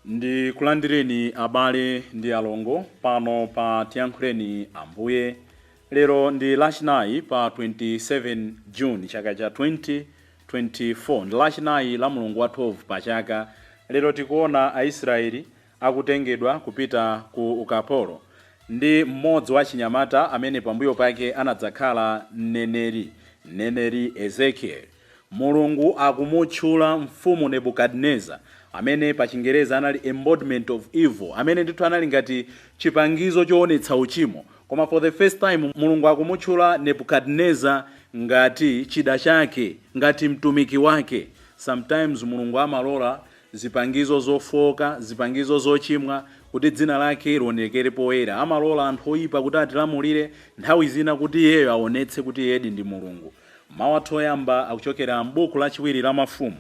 Ndikulandireni abale ndi alongo pano pa Tiyankhuleni Ambuye. Lero ndi Lachinayi pa 27 June chaka cha 2024. Ndi Lachinayi la mulungu wa 12 pa chaka. Lero tikuona Aisraeli akutengedwa kupita ku ukapolo ndi mmodzi wa chinyamata amene pambuyo pake anadzakhala mneneri, mneneri Ezekiel. Mulungu akumutchula mfumu Nebukadineza, amene pa Chingereza anali embodiment of evil, amene ndithu anali ngati chipangizo choonetsa uchimo. Koma for the first time Mulungu akumutchula Nebukadineza ngati chida chake, ngati mtumiki wake. Sometimes Mulungu amalola zipangizo zofoka, zipangizo zochimwa, kuti dzina lake lionekere poyera. Amalola anthu oyipa kuti atilamulire nthawi zina kuti iyeyo aonetse kuti iyedi ndi Mulungu. Mawu athu oyamba akuchokera m'buku lachiwiri la Mafumu,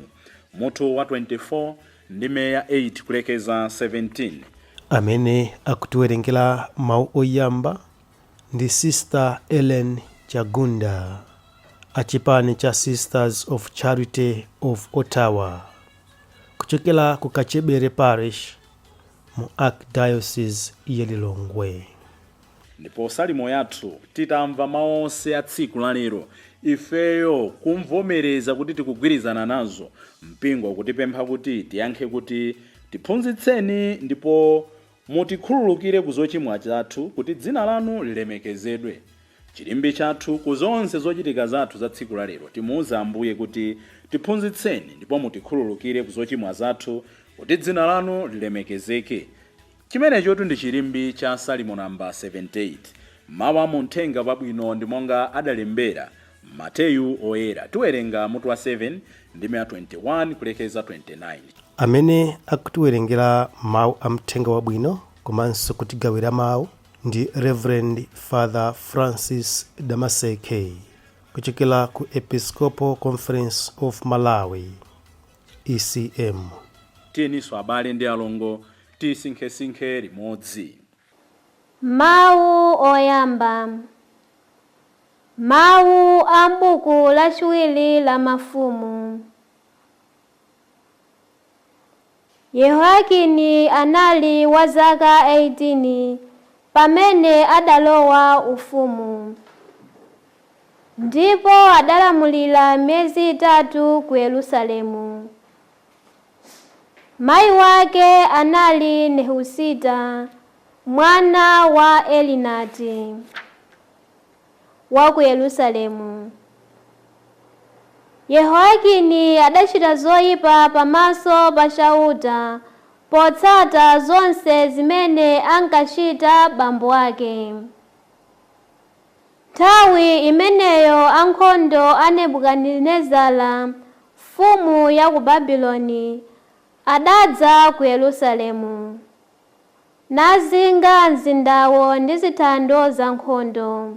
mutu wa 24, ndime ya 8 kulekeza 17. Amene akutiwerengera mawu oyamba ndi Sister Ellen Chagunda, achipani cha Sisters of Charity of Ottawa, kuchokera ku Kachebere Parish mu Archdiocese ya Lilongwe. Ndipo salimo yathu, titamva mawu onse a tsiku la lero, ifeyo kumvomereza kuti tikugwirizana nazo, mpingo kutipempha kuti tiyankhe kuti, "Tiphunzitseni ndipo mutikhululukire ku zochimwa zathu kuti dzina lanu lilemekezedwe." Chilimbi chathu ku zonse zochitika zathu za tsiku la lero, timuuze Ambuye kuti, "Tiphunzitseni ndipo mutikhululukire ku zochimwa zathu kuti dzina lanu lilemekezeke." Chimenechotu ndi chilimbi cha Salimo namba 78. Mawu a muthenga wabwino ndi monga adalembera Mateyu Oyera. Tiwerenga mutu wa 7, ndime ya 21 kulekeza 29. Amene akutiwerengera mawu a mthenga wabwino komanso kutigawira mawu ndi Reverend Father Francis Damaseke, kuchokera ku Episcopal Conference of Malawi, ECM. Tiyeninso abale ndi alongo tisinkhesinkhe limodzi. Mawu oyamba. Mawu a m'buku lachiwiri la Mafumu. Yehoyakini anali wa zaka 18 pamene adalowa ufumu, ndipo adalamulira miyezi 3 ku Yerusalemu. Mayi wake anali Nehusita, mwana wa Elinati wa ku Yerusalemu. Yehoyakini adachita zoyipa pamaso pa Chauta potsata zonse zimene ankachita bambo ake. Nthawi imeneyo ankhondo a Nebukadinezara, mfumu ya ku Babuloni, adadza ku Yerusalemu, nazinga mzindawo ndi zithando za nkhondo.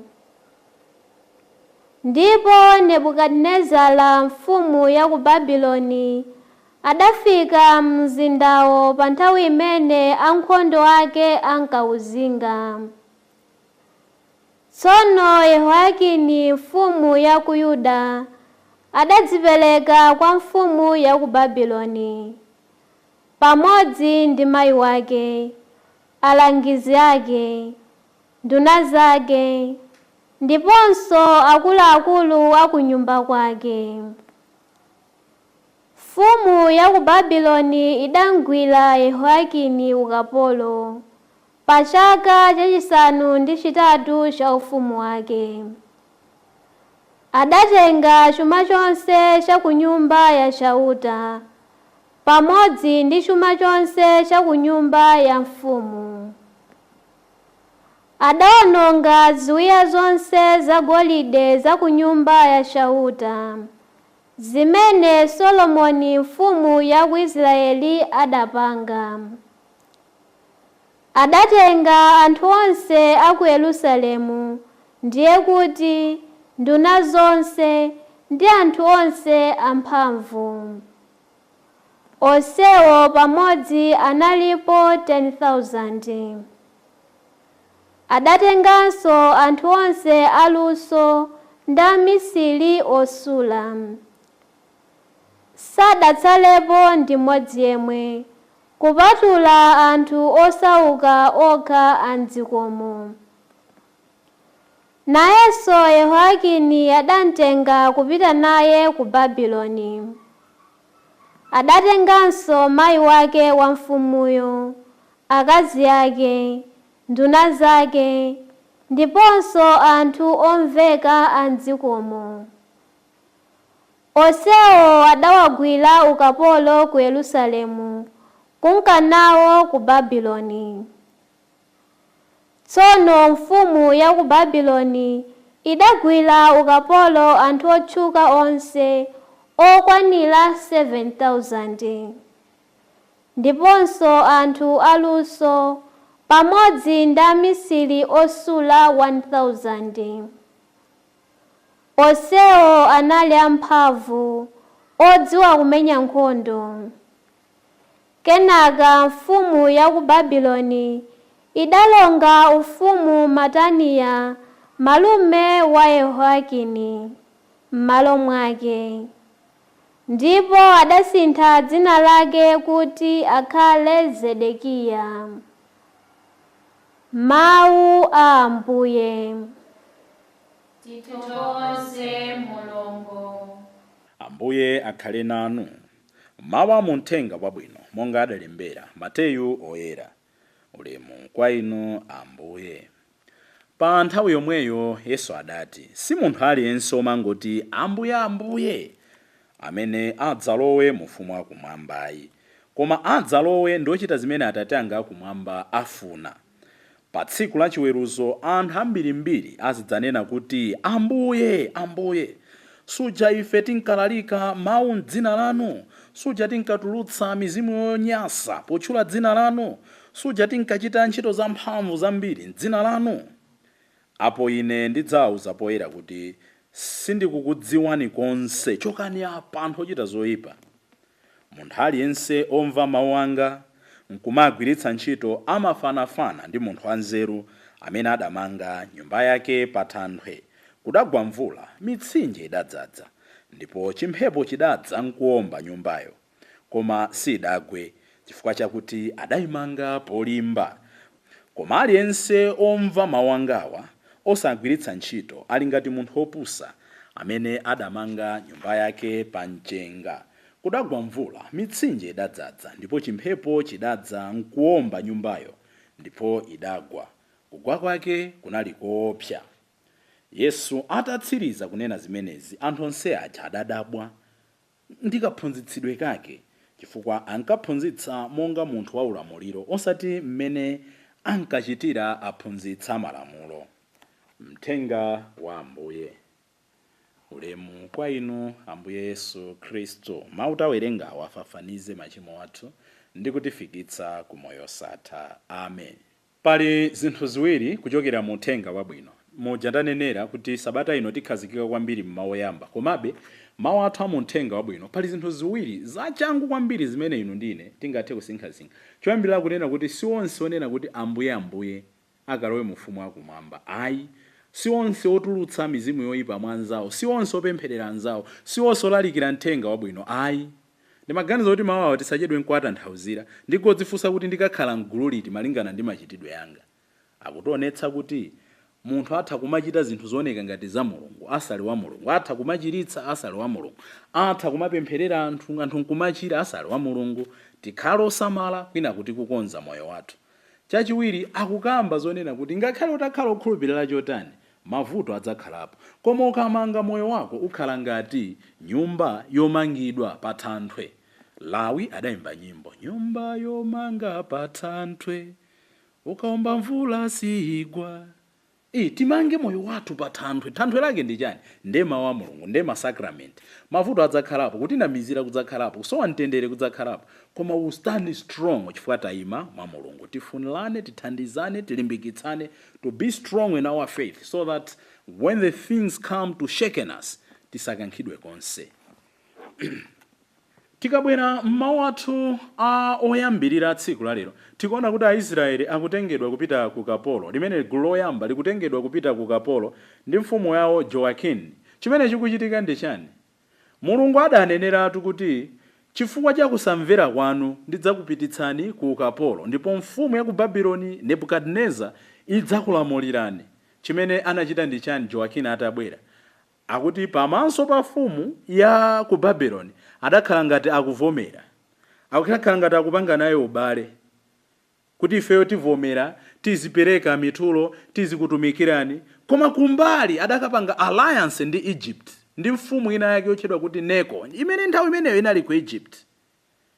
Ndipo Nebukadinezara, mfumu ya ku Babuloni, adafika mzindawo pa nthawi imene ankhondo ake ankawuzinga. Tsono Yehoyakini, mfumu ya ku Yuda, adadzipereka kwa mfumu ya ku Babuloni pamodzi ndi mayi wake, alangizi ake, nduna zake ndiponso akuluakulu a ku nyumba kwake. Mfumu ya ku Babuloni idamgwira Yehoyakini ukapolo pa chaka chachisanu ndi chitatu cha ufumu wake. Adatenga chuma chonse cha ku nyumba ya Chauta pamodzi ndi chuma chonse cha ku nyumba ya mfumu. Adawononga ziwiya zonse zagolide za ku nyumba ya Chauta zimene Solomoni, mfumu ya ku Israeli, adapanga. Adatenga anthu onse a ku Yerusalemu, ndiye kuti nduna zonse ndi anthu onse amphamvu. Onsewo pamodzi analipo 10,000. Adatenganso anthu onse aluso ndi amisiri osula. Sadatsalepo ndi mmodzi yemwe, kupatula anthu osauka okha a m'dzikomo. Nayenso Yehoyakini adamtenga kupita naye ku Babuloni. Adatenganso mayi wake wa mfumuyo, akazi ake, nduna zake, ndiponso anthu omveka a m'dzikomo. Onsewo adawagwira ukapolo ku Yerusalemu, kunka nawo ku Babuloni. Tsono mfumu ya ku Babuloni idagwira ukapolo anthu otchuka onse okwanira 7,000, ndiponso anthu aluso pamodzi ndi amisiri osula 1,000. Onsewo anali amphamvu, odziwa kumenya nkhondo. Kenaka mfumu ya ku Babuloni idalonga ufumu Mataniya malume wa Yehoyakini m'malo mwake, ndipo adasintha dzina lake kuti akhale Zedekiya. Mawu a Ambuye. Tithokoze Mulungu. Ambuye akhale nanu. Mawu a muthenga wabwino monga adalembera Mateyu oyera. Ulemu kwa inu Ambuye. Pa nthawi yomweyo Yesu adati, si munthu aliyense omangoti Ambuye Ambuye amene adzalowe mu ufumu wakumwambayi, koma adzalowe ndi ochita zimene Atate anga akumwamba afuna. Pa tsiku la chiweruzo anthu ambirimbiri azidzanena kuti, Ambuye, Ambuye, suja ife tinkalalika mawu m'dzina lanu, suja tinkatulutsa mizimu yonyansa potchula dzina lanu, suja tinkachita ntchito zamphamvu zambiri m'dzina lanu. Apo ine ndidzawuza poyera kuti sindikukudziwani konse, chokani apa anthu ochita zoyipa. Munthu aliyense omva mawu anga nkumagwiritsa ntchito amafanafana ndi munthu wanzeru amene adamanga nyumba yake pa thanthwe. Kudagwa mvula, mitsinje idadzaza, ndipo chimphepo chidadza nkuwomba nyumbayo, koma sidagwe chifukwa chakuti adayimanga polimba. Koma aliyense omva mawu angawa osagwiritsa ntchito ali ngati munthu wopusa amene adamanga nyumba yake pa mchenga. Kudagwa mvula, mitsinje idadzaza, ndipo chimphepo chidadza nkuwomba nyumbayo, ndipo idagwa. Kugwa kwake kunali koopsa. Yesu atatsiriza kunena zimenezi, anthu onse aja adadabwa ndi kaphunzitsidwe kake, chifukwa ankaphunzitsa monga munthu wa ulamuliro, osati mmene ankachitira aphunzitsa malamulo. Mthenga wa Ambuye. Ulemu kwa inu Ambuye Yesu Khristu. Mawu tawerengawa afafanize machimo athu ndi kutifikitsa ku moyo osatha. Amen. Pali zinthu ziwiri kuchokera mu uthenga wabwino. Muja ndanenera kuti sabata ino tikhazikika kwambiri m'mawu oyamba, komabe mawu athu a mu uthenga wabwino pali zinthu ziwiri zachangu kwambiri zimene inu ndine tingathe kusinkhasinkha. Choyambirira kunena kuti si onse onena kuti Ambuye Ambuye akalowe mu ufumu wakumwamba. Ayi, si onse otulutsa mizimu yoyipa mwa anzawo, si onse opempherera anzawo, si onse olalikira mthenga wabwino. Ayi, ndimaganiza kuti mawu awa tisachedwe nkuwatanthauzira, ndikodzifunsa kuti ndikakhala mgulu liti malingana ndi machitidwe anga. Akutionetsa kuti munthu atha kumachita zinthu zooneka ngati za Mulungu asali wa Mulungu, atha kumachiritsa asali wa Mulungu, atha kumapempherera anthu, anthu nkumachira asali wa Mulungu. Tikhale osamala kwina kuti kukonza moyo wathu. Chachiwiri, akukamba zonena kuti ngakhale utakhala okhulupirira chotani, mavuto adzakhalapo, koma ukamanga moyo wako ukhala ngati nyumba yomangidwa pa thanthwe. Lawi adayimba nyimbo, nyumba yomanga pa thanthwe, ukaomba mvula sigwa. Timange moyo wathu pa thanthwe. Thanthwe lake ndi chani? Ndiye mawu a Mulungu, ndiye masakramenti. Mavuto adzakhalapo, kutinamizira kudzakhalapo, kusowa mtendere kudzakhalapo, koma we stand strong chifukwa tayima mwa Mulungu. Tifunirane, tithandizane, tilimbikitsane to be strong in our faith, so that when the things come to shaken us, tisakankhidwe konse. Tikabwera mmawu athu a oyambirira tsiku lalero, tikuona kuti Aisraeli akutengedwa kupita ku kapolo, limene gulu loyamba likutengedwa kupita ku kapolo ndi mfumu yawo Joakin. Chimene chikuchitika ndi chani? Mulungu adaneneratu kuti chifukwa cha kusamvera kwanu ndidzakupititsani ku ukapolo, ndipo mfumu ya ku Babuloni Nebukadineza idzakulamulirani. Chimene anachita ndi chani Joakin atabwera? Akuti pamaso pa mfumu ya ku Babuloni adakhala ngati akuvomera, akukhala ngati akupanga naye ubale, kuti ifeyo tivomera, tizipereka mitulo, tizikutumikirani. Koma kumbali adakapanga alliance ndi Egypt, ndi mfumu ina yake yotchedwa kuti Neko, imene nthawi imeneyo inali ku Egypt.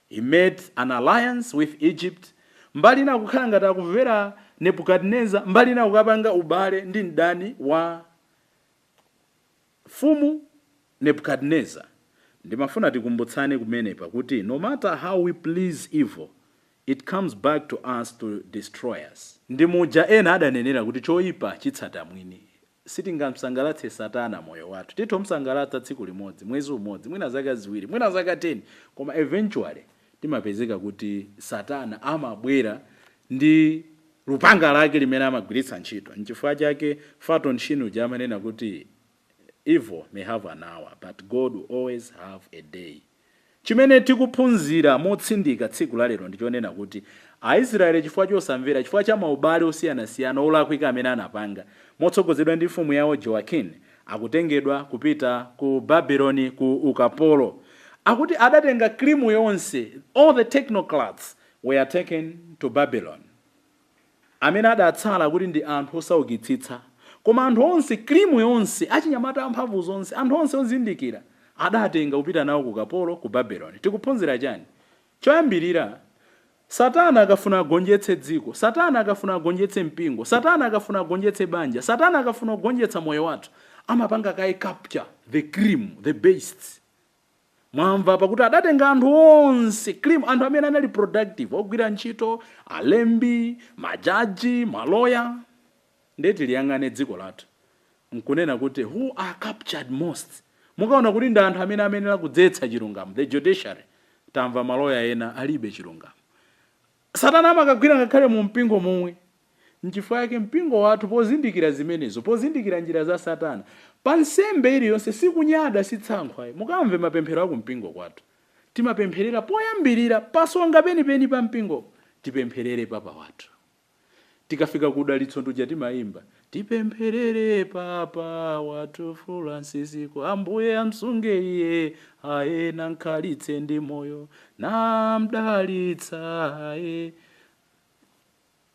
He made an alliance with Egypt. Mbali ina akukhala ngati akumvera Nebukadineza, mbali ina akukapanga ubale ndi mdani wa mfumu Nebukadineza. Ndimafuna tikumbutsane kumenepa kuti no matter how we please evil, it comes back to us to destroy us. Ndi muja ena adanenera kuti choyipa chitsata mwini. Sitingamsangalatse Satana moyo wathu. Titha kumsangalatsa tsiku limodzi, mwezi umodzi, mwina zaka 2, mwina zaka 10, koma eventually timapezeka kuti Satana amabwera ndi lupanga lake limene amagwiritsa ntchito. Nchifukwa chake Fulton Sheen uja amanena kuti evil may have an hour, but God will always have a day. Chimene tikuphunzira motsindika tsiku lalero ndichonena kuti Aisraeli, chifukwa chosamvera, chifukwa cha maubale osiyanasiyana olakwika amene anapanga motsogozedwa ndi mfumu yawo Joakin, akutengedwa kupita ku Babuloni ku ukapolo. Akuti adatenga cream yonse, all the technocrats were taken to Babylon. Amene adatsala kuti ndi anthu osaukitsitsa, koma anthu onse, cream yonse, achinyamata amphamvu zonse, anthu onse ozindikira adatenga kupita nawo ku kapolo ku Babuloni. Tikuphunzira chani? Choyambirira, Satana akafuna agonjetse dziko, Satana akafuna agonjetse mpingo, Satana akafuna agonjetse banja, Satana akafuna kugonjetsa moyo wathu, amapanga kaye capture the cream, the best. Mwamva pakuti adatenga anthu onse, cream, anthu amene anali productive, ogwira ntchito, alembi, majaji, maloya. Ndiye tiliyang'ane dziko lathu nkunena kuti who are captured most? Mukaona kuti ndi anthu amene amenera kudzetsa chilungamo, the judiciary. Tamva maloya ena alibe chilungamo. Satana amakagwira ngakhale mu mpingo momwe. Nchifukwa yake mpingo wathu, pozindikira zimenezo, pozindikira njira za Satana, pa nsembe iliyonse, sikunyada, sitsankho ayi, mukamve mapemphero aku mpingo kwathu, timapempherera poyambirira pasonga penipeni pa mpingo, tipempherere papa wathu. Tikafika ku udalitso nduja timayimba, tipempherere papa wathu Francisco, Ambuye amsunge iye, aye namkhalitse ndi moyo, namdalitsa aye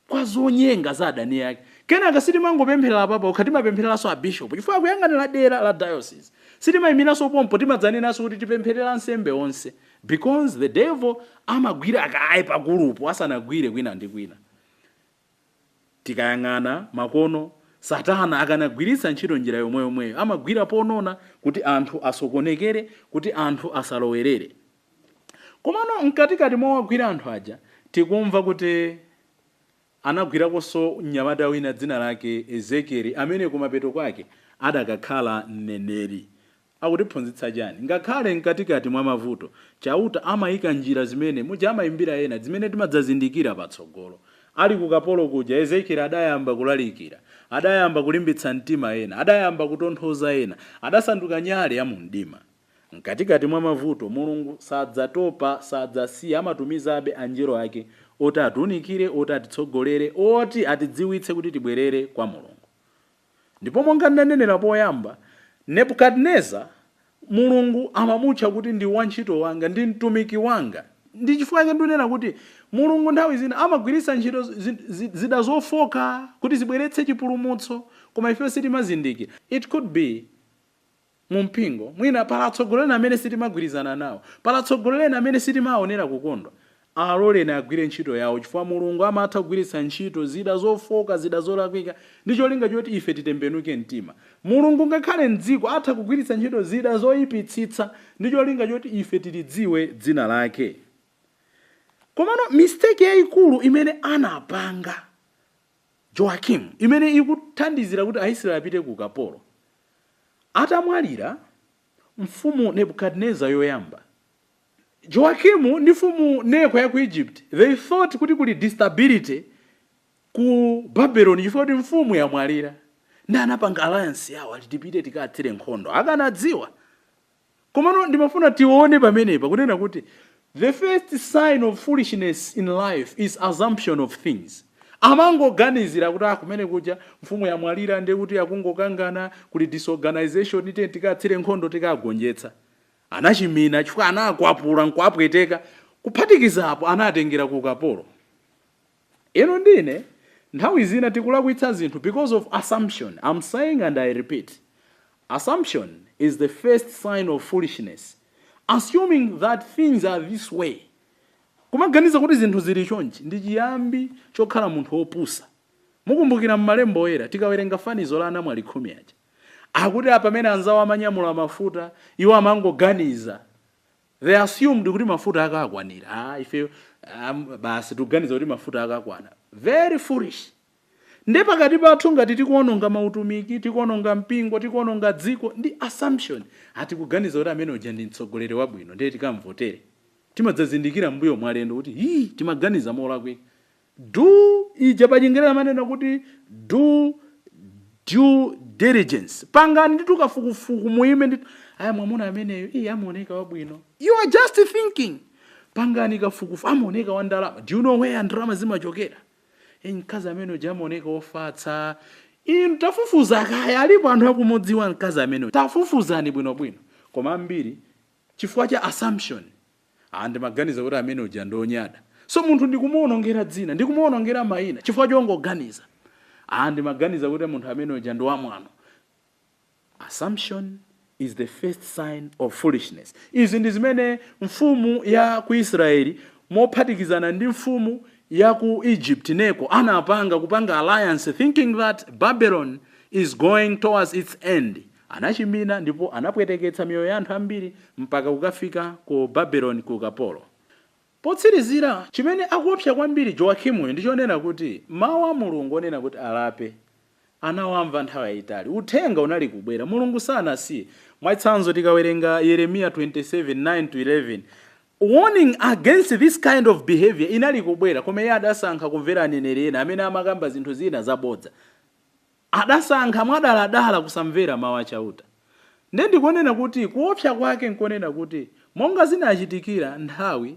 kwa zonyenga za adani ake. Kenaka sitimangopempherera papa okha, timapemphereranso abishopu chifukwa akuyang'anira dera la diocese. Sitimayimiranso pompo, timadzanenanso kuti tipempherera ansembe onse, because the devil amagwira kaye pakulupo asanagwire kwina ndi kwina. Tikayang'ana makono, Satana akanagwiritsa ntchito njira yomweyomweyo, amagwira ponona kuti anthu asokonekere, kuti anthu asalowerere. Komano mkatikati mowagwira anthu aja, tikumva kuti anagwirakonso mnyamata wina dzina lake Ezekieli, amene kumapeto kwake adakakhala mneneri. Akutiphunzitsa chani? Ngakhale mkatikati mwa mavuto, Chauta amayika njira zimene muja amayimbira ena, zimene timadzazindikira patsogolo. Ali ku kapolo kuja, Ezekieli adayamba kulalikira, adayamba kulimbitsa mtima ena, adayamba kutonthoza ena, adasanduka nyale ya mumdima. Mkatikati mwa mavuto, Mulungu sadzatopa, sadzasiya, amatumizabe anjelo ake oti atiunikire, oti atitsogolere, oti atidziwitse kuti tibwerere kwa Mulungu. Ndipo monga ndanenera poyamba, Nebukadineza Mulungu amamutcha kuti ndi wantchito wanga, ndi mtumiki wanga. Ndi chifukwa chake ndikunena kuti Mulungu nthawi zina amagwiritsa ntchito zida zofoka kuti zibweretse chipulumutso, koma ife sitimazindikira. It could be mu mpingo mwina pala atsogoleri amene sitimagwirizana nawo, pala atsogoleri amene sitimaonera kukondwa. Aloleni agwire ntchito yawo, chifukwa Mulungu amatha kugwiritsa ntchito zida zofoka, zida zolakwika, ndi cholinga choti ife titembenuke mtima. Mulungu ngakhale mdziko atha kugwiritsa ntchito zida zoyipitsitsa ndi cholinga choti ife tilidziwe dzina lake. Komano mistake yayikulu imene anapanga Joakim, imene ikuthandizira kuti Aisraeli apite ku ukapolo, atamwalira mfumu Nebukadineza yoyamba, Joakimu ndi mfumu Neko ya ku Egypt, they thought kuti kuli instability ku Babylon chifukwa kuti mfumu yamwalira, ndi anapanga alliance yawo, ati tipite tikathire nkhondo. Akanadziwa. Komano ndimafuna tione pamenepa kunena kuti the first sign of foolishness in life is assumption of things. Amangoganizira kuti, ah, kumene kuja mfumu yamwalira, ndiye kuti akungokangana, kuli disorganization, tiye tikathire nkhondo, tikagonjetsa. Anachimina chifukwa anakwapula nkuapweteka, kuphatikizapo anatengera ku ukapolo. Ino ndine nthawi zina tikulakwitsa zinthu because of assumption. I'm saying and I repeat, assumption is the first sign of foolishness. Assuming that things are this way, kumaganiza kuti zinthu zili chonchi, ndi chiyambi chokhala munthu wopusa. Mukumbukira m'malembo oyera, tikawerenga fanizo la anamwali 10 aja, akuti apamene anzawo amanyamula mafuta, iwo amangoganiza, they assumed kuti mafuta akakwanira. Ah, ife basi tikuganiza kuti mafuta akakwana. Very foolish. Nde pakati pathu ngati tikuononga mautumiki, tikuononga mpingo, tikuononga dziko ndi assumption. Atikuganiza kuti amene uja ndi mtsogoleri wabwino, ndiye tikamvotere. Timadzazindikira mbuyo mwalendo kuti hii, timaganiza molakwika. Do ija pachingereza amanena kuti do due diligence. Pangani ndi kafukufuku, muime ndi aya, mwamuna ameneyo iye amaoneka wabwino. You are just thinking. Pangani kafukufuku, amaoneka wa ndalama. Do you know where ndalama zimachokera? Mkazi amene uja amaoneka ofatsa. Inu tafufuza kaya alipo anthu akumudziwa mkazi amene, tafufuzani bwinobwino. Koma ambiri chifukwa cha assumption, ah, ndimaganiza kuti amene uja ndionyada. So munthu ndikumuonongera dzina, ndikumuonongera mayina chifukwa chongoganiza. Ah, ndimaganiza kuti munthu amene uja ndi wamwano. Assumption is the first sign of foolishness. Izi ndi zimene mfumu ya ku Israeli mophatikizana ndi mfumu ya ku Egypt Neko anapanga, kupanga alliance thinking that Babylon is going towards its end. Anachimina ndipo anapweteketsa miyoyo ya anthu ambiri mpaka kukafika ku Babylon ku ukapolo. Potsirizira, chimene akuopsa kwambiri Joakimuyo ndichonena kuti mawu a Mulungu onena kuti alape anawamva nthawi yayitali. Uthenga unali kubwera, Mulungu sanasiye. Mwachitsanzo, tikawerenga Yeremiya 27 9 to 11, warning against this kind of behavior inali kubwera, koma iye adasankha kumvera aneneri ena amene amakamba zinthu zina zabodza. Adasankha mwadaladala kusamvera mawu achauta. Nde ndikunena kuti kuopsa kwake nkonena kuti monga zinachitikira nthawi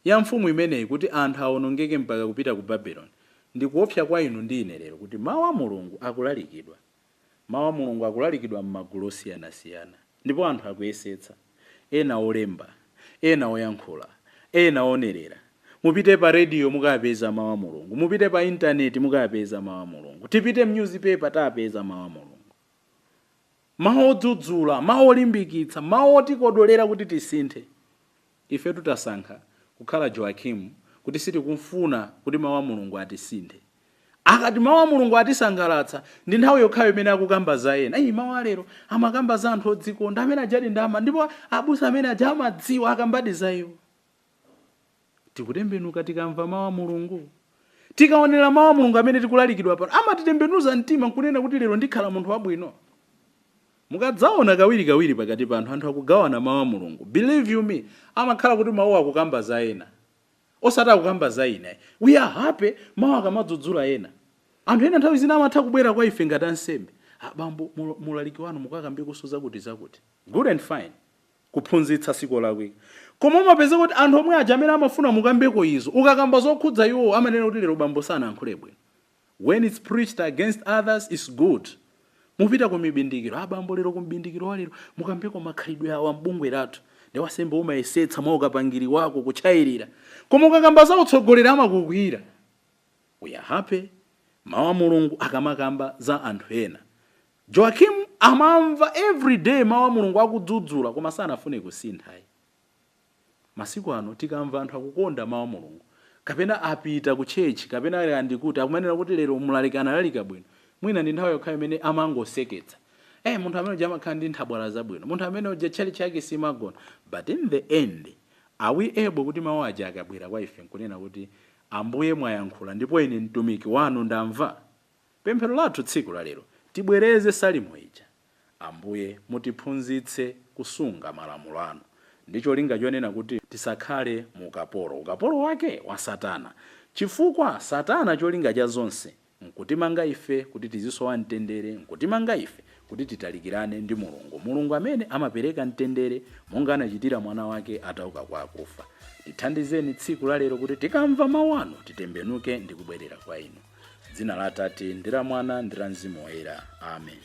ya mfumu imeneyi kuti anthu awonongeke mpaka kupita ku Babeloni, ndi kuopsa kwa inu ndi ine lero kuti mawu a Mulungu akulalikidwa, mawu a Mulungu akulalikidwa m'magulu osiyanasiyana, ndipo anthu akuyesetsa, ena olemba, ena oyankhula, ena onerera. Mupite pa radio mukapeza mawu a Mulungu, mupite pa intaneti mukapeza mawu a Mulungu, tipite mnewspaper tapeza mawu a Mulungu, mawu odzudzula, mawu olimbikitsa, mawu otikodolera kuti tisinthe. Ife tutasankha kukhala Joakimu, kuti sitikumfuna kuti mawu a Mulungu atisinthe. Akati mawu a Mulungu atisangalatsa ndi nthawi yokhayo imene akukamba za ena. Ayi, mawu alero amakamba za anthu odzikonda amene ajadi ndama, ndipo abusa amene aja amadziwa akambadi za iwo. Tikutembenuka tikamva mawu a Mulungu, tikaonera mawu a Mulungu amene tikulalikidwa pano, amatitembenuza mtima nkunena kuti lero ndikhala munthu wabwino. Mukadzaona kawirikawiri pakati pa anthu, anthu akugawana mawu a Mulungu, believe you me, amakhala kuti mawu akukamba za ena, osati akukamba za ine. We are happy mawu akamadzudzula ena. Anthu ena nthawi zina amatha kubwera kwa ife ngati ansembe: "Abambo, mulaliki wanu mukakambekonso zakuti zakuti." Good and fine, kuphunzitsa sikolakwika, koma umapeza kuti anthu omwe aja amene amafuna mukambeko izo, ukakamba zokhudza iwowo amanena kuti lero bambo sanayankhule bwino. When it's preached against others, it's good. Mupita ku mibindikiro: "Abambo, lero ku mbindikiro wa lero mukambeko makhalidwe awa mbungwe lathu." Ndi wasembe umayesetsa mwa ukapangiri wako kutchayirira, koma ukakamba za utsogoleri amakukwira. We are happy mawu a Mulungu akamakamba za anthu ena. Joakim amamva every day mawu a Mulungu akudzudzula, koma sanafune kusinthayi. Masiku ano tikamva anthu akukonda mawu a Mulungu, kapena apita ku church, kapena ali andikuti akumanena kuti lero mlaliki analalika bwino, mwina ndi nthawi yokha imene amangoseketsa: "Munthu amene uja amakhala ndi nthabwala zabwino, munthu amene uja tchalitchi chake simagona." But in the end, are we able kuti mawu aja akabwera kwa ife nkunena kuti, "Ambuye, mwayankhula ndipo ine mtumiki wanu ndamva"? Pemphero lathu tsiku la lero, tibwereze salimo ija: Ambuye, mutiphunzitse kusunga malamulo anu. Ndi cholinga chonena kuti tisakhale mu ukapolo, ukapolo wake wa Satana, chifukwa Satana cholinga cha zonse nkutimanga ife kuti tizisowa mtendere, nkutimanga ife kuti titalikirane ndi Mulungu, Mulungu amene amapereka mtendere monga anachitira mwana wake atauka kwa akufa. Tithandizeni tsiku la lero kuti tikamva mawu anu titembenuke ndi kubwerera kwa inu. Dzina la Atate ndi la Mwana ndi la Mzimu Woyera, amen.